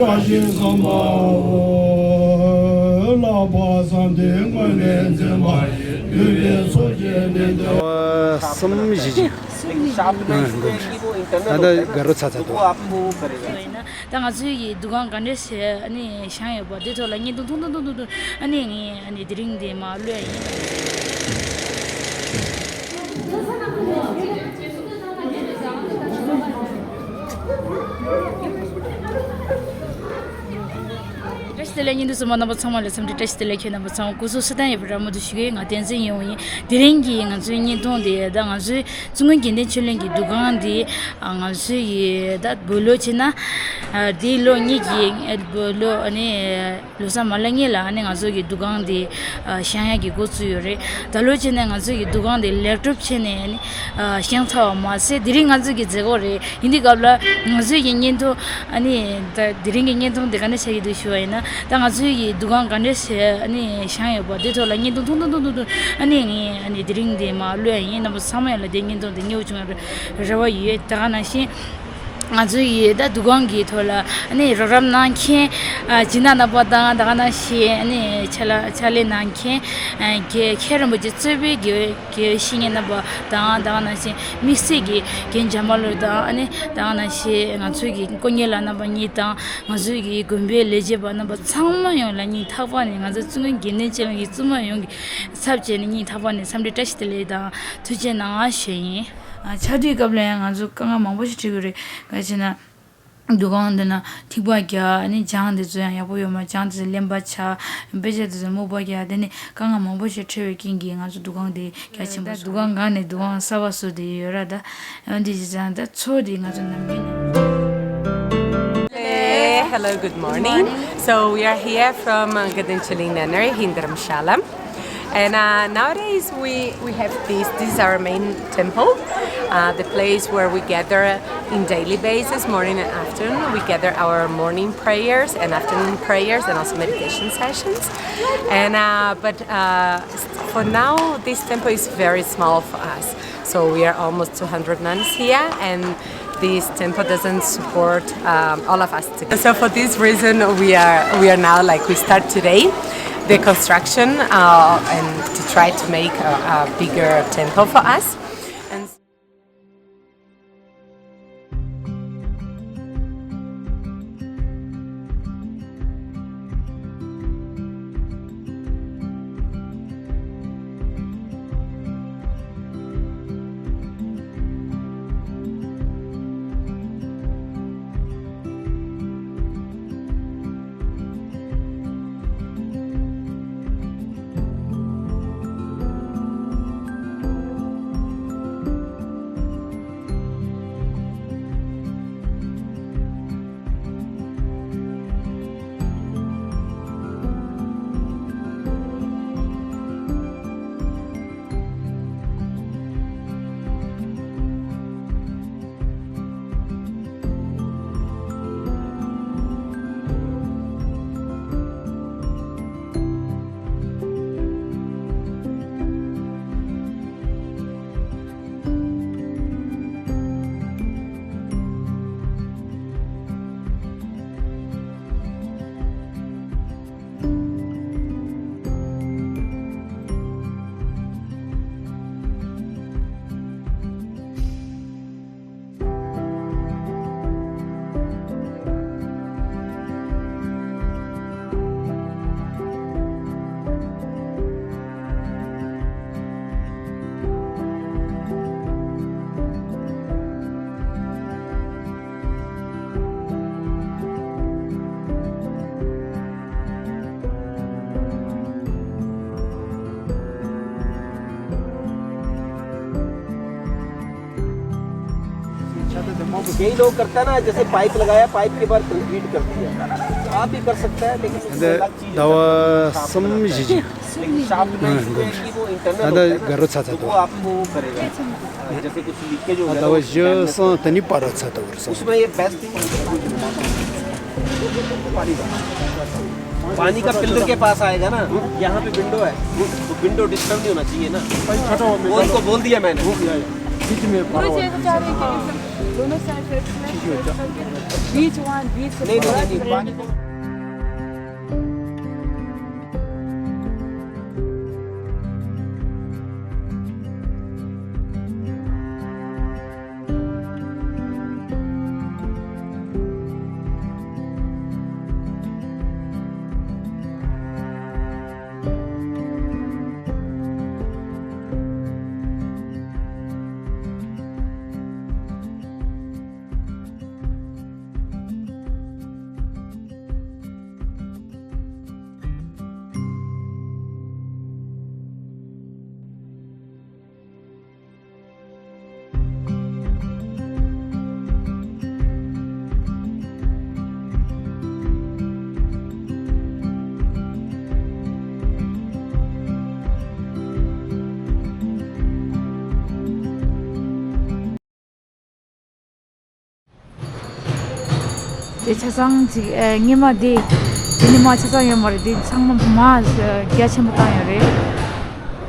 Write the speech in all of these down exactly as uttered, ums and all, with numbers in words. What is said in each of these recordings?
བཀྲ་ཤིས་སམ་བྷ་ཝ། ལྷག་པར་བསམ་དོན་དངོས་གནས་འཛིན་པ་ཡི། འདུས་པའི་ཚོགས་ཀྱིས་ནི་བདེ་བ། གསུམ་བཞི་བཞི། ད་ལྟ་དགའ་རོ་ཚ་ཚ་འདུག་ད་ང་ཚོའི་གི་འདུ་ཁང་ག་འདྲས་བྱས་ཨ་ནི་བཞེངས་ཡོད་པ་དེ་ཐོག་ལ་བརྙན་ཐུང་ཐུང་ཐུང་ཐུང་ཐུང་ཨ་ནི་ངས་ཨ་ནི་དེ་རིང་དེ་མར་གློད་ཡིན། བཀྲ་ཤིས་བདེ་ལེགས། བརྙན་ཐུང་གསན་པ་རྣམ་པ་ཚང་མ་ལ་འཚམས་འདྲི་བཀྲ་ཤིས་བདེ་ལེགས། ཁྱེད་རྣམ་པ་ཚང་མ་སྐུ་གཟུགས་བསོད་བདེ་ཡོད་པའི་རེ་སྨོན་དུ་ཞུ་གི་ཡོད། ང་བསྟན་འཛིན་ཡོང་ཡིན། དེ་རིང་གི་ང་ཚོའི་བརྙན་ཐུང་དེ་ད་ང་ཚོའི་བཙུན་དགོན་དགེ་ལྡན་ཆོས་གླིང་གི་འདུ་ཁང་དེ་ང་ཚོའི་གི་ད་བོད་ལོ་བྱས་ན་དེའི་ལོ་གཉིས་ཀྱི་བོད་ལོ་ཨ་ནི་ལོ་གསར་མ་སླེབས་སྔོན་ལ་ཨ་ནི་ང་ཚོ་གི་འདུ་ཁང་དེ་བཞེངས་ཡག་གི་འགོ་བཙུགས་ཡོད་རེད། ད་ལོ་བྱས་ནས་ང་ཚོ་གི་འདུ་ཁང་དེ་ལེགས་གྲུབ་བྱས་ནས་ཨ་ནི་བཞེངས་ཚར་བ་མ་ཟད་དེ་རིང་ང་ཚོ་གི་མཛད་སྒོ་རེད། ཡིན་དུས་སྐབས་ལ་ང་ཚོའི་གི་བརྙན་ཐུང་ཨ་ནི་ད་དེ་རིང་གི་བརྙན་ཐུང་དེ་ག་འདྲ་ཆགས་ཀྱི་འདུག་ཞུ་བ་ཡིན་ན། ད་ང་ཚོའི་གི་འདུ་ཁང་ག་འདྲ་ཞིག་ཨ་ནི་བཞེངས་ཡོད་པ་དེ་ཐོག་ལ་བརྙན་ཐུང་ཐུང་ཐུང་ཐུང་ཐུང་ཨ་ནི་ངས་ཨ་ནི་དེ་རིང་དེ་མར་གློད་ཡིན། རྣམ་པ་ཚང་མ་ཡོད་ལ་དེ་བརྙན་ཐུང་དེ་མཉེས་པོ་བྱུང་བའི་རེ་བ་ཡོད། ད་ག་ནང་བཞིན་ང་ཚོའི་གི་ད་འདུ་ཁང་གི་ཐོག་ལ་ཨ་ནི་རོགས་རམ་གནང་མཁན་ཨ་སྦྱིན་བདག་རྣམ་པ་དང་ད་ག་ནང་བཞིན་ཨ་ནི་ཕྱག་ལས་ཕྱག་ལས་གནང་མཁན་ཨ་རྒན་མཁན་རིན་པོ་ཆེ་གཙོས་པའི་དགེ་བའི་དགེ་བའི་བཤེས་གཉེན་རྣམ་པ་དང་ད་ག་ནང་བཞིན་དམིགས་བསལ་གྱི་རྒན་འཇམ་དཔལ་ལགས་དང་ཨ་ནི་ད་ག་ནང་བཞིན་ང་ཚོའི་གི་དཀོན་གཉེར་ལགས་རྣམ་པ་གཉིས་དང་ང་ཚོའི་གི་དགོན་པའི་ལས་བྱེད་པ་རྣམ་པ་ཚང་མ་ཡོངས་ལ་སྙིང་ཐག་པ་ནས། ང་ཚོ་བཙུན་དགོན་དགེ་ལྡན་ཆོས་གླིང་གི་བཙུན་མ་ཡོངས་ཀྱི་ཚབ་བྱས་ནས་སྙིང་ཐག་པ་ནས་འཚམས་འདྲི་བཀྲ་ཤིས་བདེ་ལེགས་དང་ཐུགས་རྗེ་གནང་ཞུ་ཡིན། ཨ་ཆགས་དུས་སྐབས་ལ་ཡང་ང་ཚོ་དཀའ་ངལ་མང་པོ་ཞིག་འཕྲད་ཀྱི་རེད། ག་རེ་བྱས་ན། འདུ་ཁང་འདི་ན་ཐིགས་པ་རྒྱག་ཨ་ནི་སྦྱངས་དེ་ཚོ་ཡང་ཡག་པོ་ཡོད་མ། སྦྱངས་དེ་ཚོ་རློན་པ་ཆགས། དཔེ་ཆ་དེ་ཚོ་སྨུག་པ་རྒྱག་དེ་ནི་དཀའ་ངལ་མང་པོ་ཞིག་འཕྲད་པའི་རྐྱེན་གྱིས་ང་ཚོ་འདུ་ཁང་དེ་རྒྱ་ཆེན་པོ་བཟོས། འདུ་ཁང་སྒང་ནས་འདུ་ཁང་གསར་པ་བཟོས་དེ་ཡོད་ར། ད་འོན་ཏེ་བྱས་ཙང་ད་ཚོ་དེ་ང་ཚོ་ནམ་རྒྱུན་ནས། Hey, hello, good morning. So we are here from uh, Geden Chilling Nunnery in Dharamshala. And uh, nowadays we, we have this, this is our main temple. Uh, the place where we gather in daily basis, morning and afternoon. We gather our morning prayers and afternoon prayers and also meditation sessions. And uh, but uh, for now, this temple is very small for us. So we are almost two hundred nuns here, and this temple doesn't support um, all of us together. So for this reason, we are we are now, like, we start today the construction uh, and to try to make a, a bigger temple for us. And कई लोग करता है ना, जैसे पाइप लगाया, पाइप के बाद कंक्रीट कर दिया। आप भी कर सकता है, लेकिन उसमें अलग चीज़ है। ཟླ་བ་གསུམ་བཞི་ཅིག་ལ་འགོར་རེད། ད་ལྟ་དགའ་རོ་ཚ་ཚ་འདུག་ད་ཟླ་བ་བཞི་གསུམ་ད་ནི་སྤར་བ་ཚ་འདུག་རེད་སོང་། पानी का पिलर के पास आएगा ना, यहाँ पे विंडो है, तो विंडो डिस्टर्ब नहीं होना चाहिए ना। वो उनको बोल दिया मैंने। बीच में दोनों साइड बीच वन, बीच नहीं, नहीं, नहीं, नहीं, पानी। དེ་ཆ་ཚང་ཅིག་ཨེ་སྔོན་མ་དེ་དེ་ཉི་མ་ཆ་ཚང་ཡོད་མ་རེད། དེ་ཚང་མ་མ་རྒྱ་ཆེན་པོ་བཏང་ཡོད་རེད།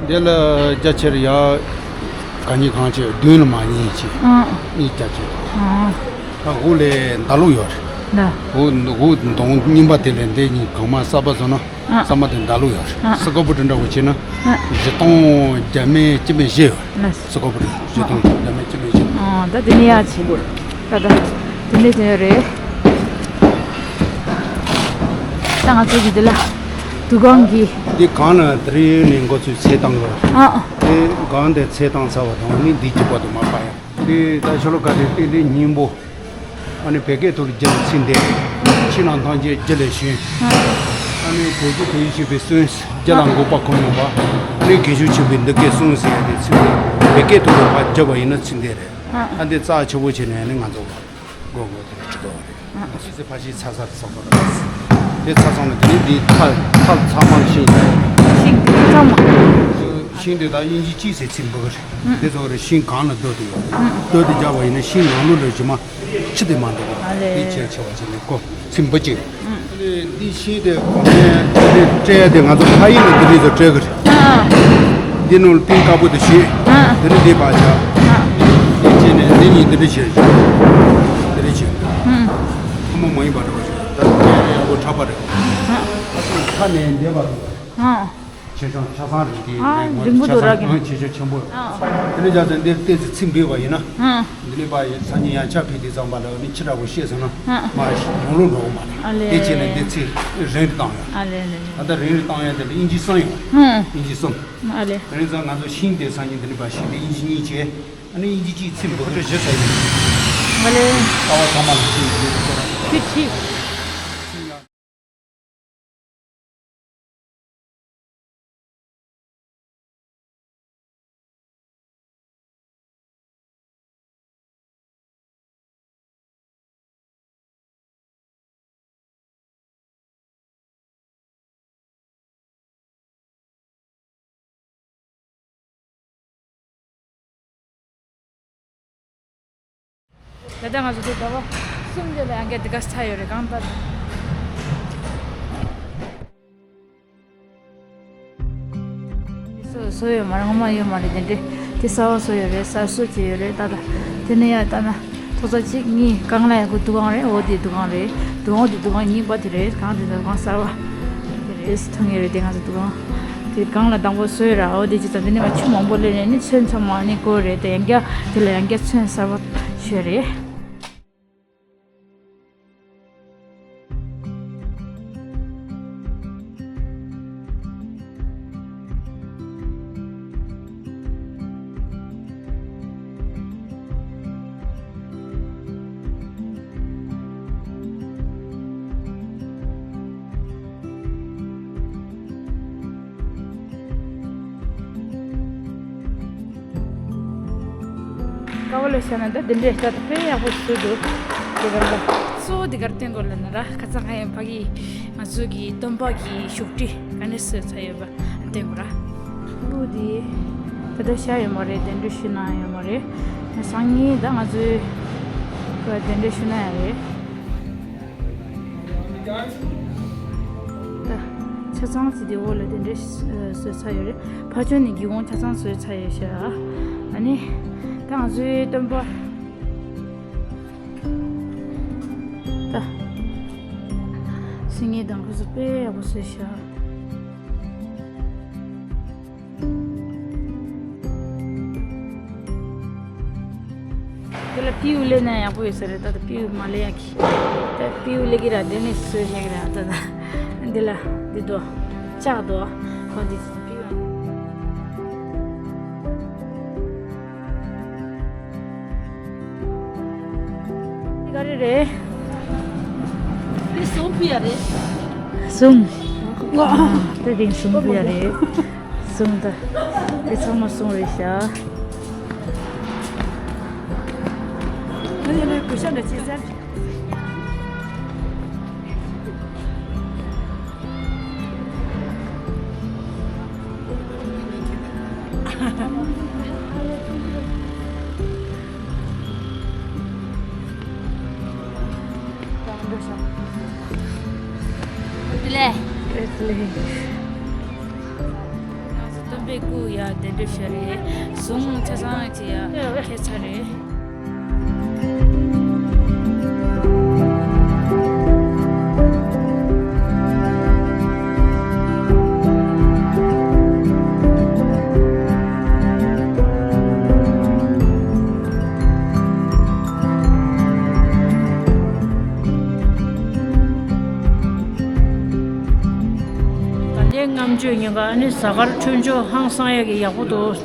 འདི་ལ་རྒྱ་ཆེར་ཡ་ག་ཉིས་གང་ཆེ་བདུན་ལ་མ་ཉིས་ཆེ་ཨང་གཉིས་རྒྱ་ཆེ་ཨང་། ད་འོག་ལས་མདའ་ལུག་ཡོད་རེད། ད་འོག་འོག་གདོང་རྙིང་པ་དེ་ལས་འདི་གཉིས་གང་མ་གསར་པ་བཟོ་ན། ཨ། ས་མ་དེ་མདའ་ལུག་ཡོད་རེད། ཨ། སི་ཀ་པུ་ཊི་འདྲ་བོ་བྱས་ན། ཨ། བཞི་སྟོང་བརྒྱ་མེད་གཅིག་མེད་བཞི་ཡོད་རེད། ལགས། སི་ཀ་པུ་ཊི་བཞི་སྟོང་བརྒྱ་མེད་གཅིག་མེད་བཞི། ཨ། ད་དེ་ནས་ཡར་ཕྱིན་པ་རེད། ད་ད་དེ་ནས་དེ་ཡོད་རེད། ད་ང་ཚོ་གི་དེ་ལ་དུ་གང་གི། འདི་གང་ལ་དེ་རིང་ནས་འགོ་ཚུགས་ཚེས་བཏང་གི་རེད། ཨ། ཨ། དེ་གང་དེ་ཚེས་བཏང་ཚར་བ་དང་ནི་འདི་གཅིག་པ་དུ་མ་པ་ཡང་། འདི་ད་ཤོ་ལོ་ཀ་དེ་ཏི་ལི་སྙིང་པོ། ཨ་ནི་བོད་སྐད་ཐོག་ལ་རྒྱ་ལ་ཚིག་འདི། ཕྱི་ནང་ཐམས་ཅད་རྒྱ་ལས་བྱུང་། ཨ་ནི་བོད་ཀྱི་བོད་ཡིག་ཤེས་པའི་གསུང་། རྒྱ་ལ་འགོག་པ་ཁོ་ཡོང་བ། ཨ་ནི་རྒན་གཞོན་ཆེན་པོའི་འདི་སྐད་གསུང་ཟེར་ཡ་དེ་ཚིག་འདི་བོད་སྐད་ཐོག་ལ་ཕར་བརྒྱབ་པ་ཡིན་ན་ཚིག་འདི་རེད། ཨ་འདི་རྩ་ཆེ་བོ་བྱས་ནས་ཨ་ནི་ང་ཚོ་མགོ་མགོ་དེ་ཁྲི་ཀ་བ་རེད། ཨ་ཅི་ཟེར་ཕ་ཤི་ཚ་ཚ་ཚ་བ་རེད། དེ་ཚ་ཚང་ལ་དེ་ནི་འདི་ཐལ་ཐལ་ཚ་མང་ཤིང་། ཤིང་ཚ་མང་། ཤིང་དེ་དག་དབྱིན་ཇི་ཅི་ཟེར་ཚིག་འབུ་གི་རེད། དེ་ཚོ་རེད། ཤིང་གང་ལ་རྡོ་དེ་ཡོད། རྡོ་དེ་རྒྱག་པ་ཡིན་ན་ཤིང་ནང་ལོགས་ལ་རྗེས་མ་ཆུ་དེ་མ་འགྲོ་བ། ཨ་ལེ། དེ་ཆེ་ཆེ་བ་ཆེ་ནས་ཀོ་ཚིག་འབུ་གཅིག་རེད། ཨ་ལེ། འདི་ཤིང་དེ་གོང་ནས་ཆུ་དེ་སྤྲད་དེ་ང་ཚོ་ཕ་ཡུལ་ནས་འདི་རིགས་ཚོ་སྤྲད་གི་རེད། ཨ། འདི་ནང་ལ་ཏིང་དཀར་པོ་དེ་བཞུས། ཨ། འདི་ནས་འདི་བར་ཆ། ཨ། འདི་བྱས་ནས་འདི་གཉིས་འདི་འདྲ་བྱས། འདི་འདྲ་བྱས། ཨ། ཐུན་མོང་མ་ཡིན་པ་འདྲ་བ་ཞིག་ད་ཡག་པོ་འཁྲབ་པ་རེད། ཨ། ཁ་ནས་འདེབས་པ་རེད། ཨ། ཆེ་ཆུང་ཆ་ཚང་རེད། འདི་ཨ། རིང་པོ་འདུག་ར་གི། ཆེ་ཆུང་ཆེན་པོ། ཨ། འདི་ནས་བྱས་ཙང་འདིར་ཏོག་ཙམ་ཚིག་འབུས་པ་ཡིན་ན། ཨ། འདི་ནས་ཕར་སང་ཉིན་ཡང་ཆ་ཕེབས་དུས་ཙམ་པ་ལ་ནི་ཕྱི་དྲག་པོ་བཤད་སོང་ན། ཨ། མ་ཡོང་ལོང་འགྲོ་གི་མ་རེད། ཨ་ལེ། དེ་བྱས་ནས་འདི་ཚིག་རིང་རུ་བཏང་ཡོད། ཨ་ལེ་ལེ་ལེ། ད་ལྟ་རིང་རུ་བཏང་ཡ་དེ་ལ་དབྱིན་ཇི་གསུམ་ཡོད། ཨ། དབྱིན་ཇི་གསུམ། ཨ་ལེ། དེ་རིང་ཙང་ང་ཚོ་ཤིང་དེ་སང་ཉིན་འདི་ནས་ཕར་ཤིང་དེ་དབྱིན་ཇི་གཉིས་བྱས། ཨ་ནི་དབྱིན་ཇི་གཅིག་ཚིག་འབུ་ཁྲི་བཞི་ཚར་ཡོད། ཨ་ལེ། ལྟ་བ་ཚང་མ་ལ་ཤིང་འབུ་ཁྲི་བཞི། ད་ལྟ་ང་ཚོ་དེ་ཟླ་བ་གསུམ་དེ་ལ་ཡང་བསྐྱར་འདི་ག་ཚར་ཡོད་རེད། གང་ལྟར། སོ་སོ་ཡོད་མ་རེད། ངོ་མ་ཡོད་མ་རེད། དེ་འདྲས་དེ་གསར་པ་བཟོས་ཡོད་རེད། གསར་བཟོ་བྱས་ཡོད་རེད། ད་ལྟ་དེ་ནས་ཡར་ལྟ་ན་ཐོག་ས་གཅིག་གཉིས། སྒང་ལ་ཡང་ཁོ་འདུ་ཁང་རེད། འོ་དེ་འདུ་ཁང་རེད། འདུ་ཁང་དེ་འདུ་ཁང་རྙིང་པ་དེ་རེད། སྒང་དེ་འདུ་ཁང་གསར་པ་དེ་རེད། མཐོང་ཡོད་རེད། དེ་ང་ཚོ་འདུ་ཁང་དེ་སྒང་ལ་དང་པོ་བཟོས་ར། འོ་དེ་ཅི་ཙམ་དེ་ནས་མར་ཆུ་མང་པོ་སླེབས་ནས་ནི་ཚོན་ཚང་མ་ནི་བཀོད་རེད། དེ་ཡང་བསྐྱར་དེ་ལ་ཡང་བསྐྱར་ཚོན་གསར་པ་བྱས་རེད། ཀ་བ་ལ་བཤད་ན་ད་འདི་འདྲའི་ཤ་ད་དཔེ་ཡག་པོ་བཟོས་འདུག་དེ་ག་ལ་གཙོ་བོ་འདི་གར་བསྟན་དགོས་ལབ་ན་ར། ཁ་ཚ་ང་ཡང་ཕ་གི་ང་ཚོ་གི་སྟོན་པ་གི་བཞུགས་ཁྲི་ག་ནས་བཟོས་ཚར་ཡོད་པ་བསྟན་དགོས་ར། ཨུ་དེ་ད་ལྟ་ཤ་ཡོད་མ་རེད། དེ་འདྲ་ཞུ་ན་ཡོད་མ་རེད། སང་ཉིན་ད་ང་ཚོའི་ག་དེ་འདྲ་ཞུ་ན་ཡང་རེད། ད་ཆ་ཚང་ཅིག་དེ་འོག་ལ་དེ་འདྲས་བཟོས་ཚར་ཡོད་རེད། ཕར་ཕྱོགས་ནས་སྒེའུ་ཁུང་ཆ་ཚང་བཟོས་ཚར་ཡོད་ཤག་ཨ་ནི་ད་ང་ཚོའི་སྟོན་པ། ད། སིང་ངེ་དང་ཁོ་ཚོ་དཔེ་ཡག་པོ་བཟོས་ཤག་དེ་ལ་པིའུ་ལེན་ན་ཡག་པོ་ཡོད་ས་རེད། ད་ད་པིའུ་མ་ལེན་ཡག་གི། ད་པིའུ་ལེན་གི་ར་དེ་ནས་བཟོས་བཞག་གི་ར། ད་ད་འདི་ལ་འདི་དོ་ལྕགས་དོ། ཁོ་འདི་པིའུ། འདི་ག་རེ་རེད། འདི་ཟུང་ཕུལ་ཡ་རེད། ཟུང་། ཨ། དེ་རིང་ཟུང་ཕུལ་ཡ་རེད། ཟུང་། ད་དེ་ཚང་མ་ཟུང་རེད་ཤག་ཨ་ནི་ནི་གུ་ཤ་འདྲ་ཅི་ཟེར། བདེ་ལེགས། བདེ་ལེགས། ང་ཚོ་སྟོན་པའི་སྐུ་ཡ་གདན་འདྲེན་ཞུ་རེད། ཟུང་ཆ་ཚང་ཅིག་ཡ་ཁྱད་ཚར་རེད། ད་ལྟའི་ལྔ་མཆོད་ཉིན་ཀ་ཨ་ནི་གཟའ་སྐར་འཕྲོད་སྦྱོར་ཧང་སང་ཡག་གི་ཡག་པོ་འདུག་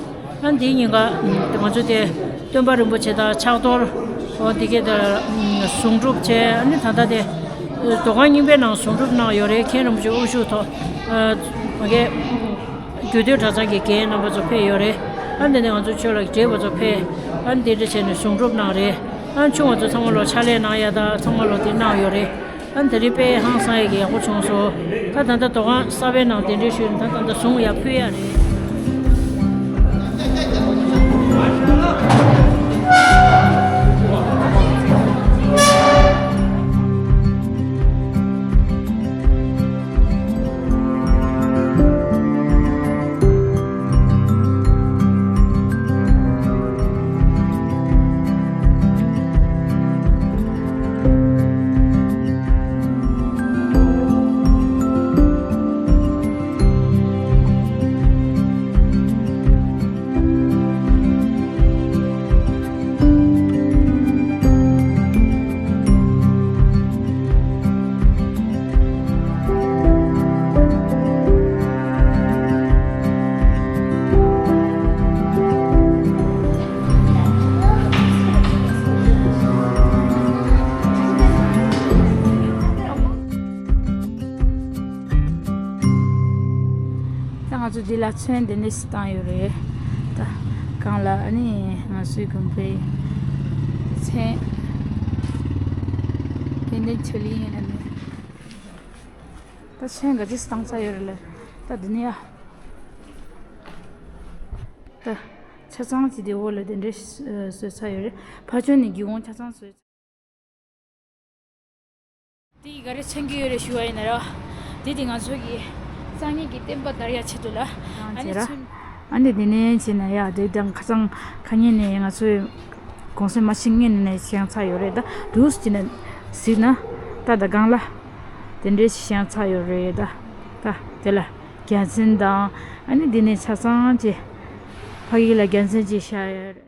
ཨ་འདིའི་ཉིན་ཀ་ང་ཚོ་དེ་སྟོན་པ་རིན་པོ་ཆེ་དང་ཕྱག་རྡོར། འོ་འདི་གས་དང་ཟུང་སྒྲུབ་བྱས། ཨ་ནི་ད་ལྟ་དེ་རྡོ་ཁང་རྙིང་པའི་ནང་ཟུང་སྒྲུབ་གནང་ཡོད་རེད། མཁན་རིན་པོ་ཆེ་དབུ་བཞུགས་ཐོག་ཨ་གས་རྒྱུད་སྟོད་གྲྭ་ཚང་གི་རྒན་རྣམ་པ་ཚོ་ཕེབས་ཡོད་རེད། ཨ་འདི་ནས་ང་ཚོ་ཆོས་ལ་བགྲེས་པ་ཚོ་ཕེབས། ཨ་འདི་འདྲ་བྱས་ནས་ཟུང་སྒྲུབ་གནང་རེད། ཨ་ཆུང་བ་ཚོ་ཚང་མ་ལོ་ཕྱག་ལས་གནང་ཡ་དང་ཚང་མ་ལོ་དེ་གནང་ཡོད་རེད། ཨ་དེ་རིང་དཔེ་ཧང་སང་ཡག་གི་ཡག་པོ་བྱུང་སོང་། ད་ད་ལྟ་རྡོ་ཁང་གསར་པའི་ནང་གདན་འདྲེན་ཞུས་ནས་ད་ད་ལྟ་ཟུང་ཡར་ཕུལ་ཡ་རེད། ད་ང་ཚོ་འདི་ལ་ཚོན་འདི་འདྲ་ཞིག་བཏང་ཡོད་རེད། ད་སྒང་ལ་ཨ་ནི་ང་ཚོའི་དགོན་པའི་མཚན་དགེ་འདུན་ཆོས་གླིང་ཡིན་ན་ནི། ད་ཚོན་ག་ཚོད་བཏང་ཚར་ཡོད་རེད་ལ། ད་འདི་ནས་ཡ། ད་ཆ་ཚང་གཅིག་དེ་འོག་ལ་དེ་འདྲ་བཟོས་ཚར་ཡོད་རེད། ཕར་ཕྱོགས་ནས་སྒེའུ་ཁུང་ཆ་ཚང་བཟོས། དེ་ཡི་ག་རེ་མཚོན་གྱི་ཡོད་རེད་ཞུ་བ་ཡིན་ན་ར། དེ་དེ་ང་ཚོ་གི་སང་ཉིན་གྱི་བསྟན་པ་དར་ཡ་ཆེད་དུ་ལ། ཨ་ནི་ཚོན། ཨ་ནི་དེ་ནས་བྱས་ན་ཡ་དེ་དང་ཁ་སང་ཁ་ཉིན་ནས་ང་ཚོའི་གུང་སེང་མ་ཕྱིན་སྔོན་ནས་བཞེངས་ཚར་ཡོད་རེད། ད་དུས་ཀྱི་ནས་གཟིགས་ན་ད་ད་སྒང་ལ་དེ་འདྲའི་ཞིག་བཞེངས་ཚར་ཡོད་རེད། ད་ད་དེ་ལ་རྒྱལ་མཚན་དང་ཨ་ནི་དེ་ནས་ཆ་ཚང་གི་ཕ་གི་ལ་རྒྱལ་མཚན་གྱི་ཤ་ཡོད་རེད།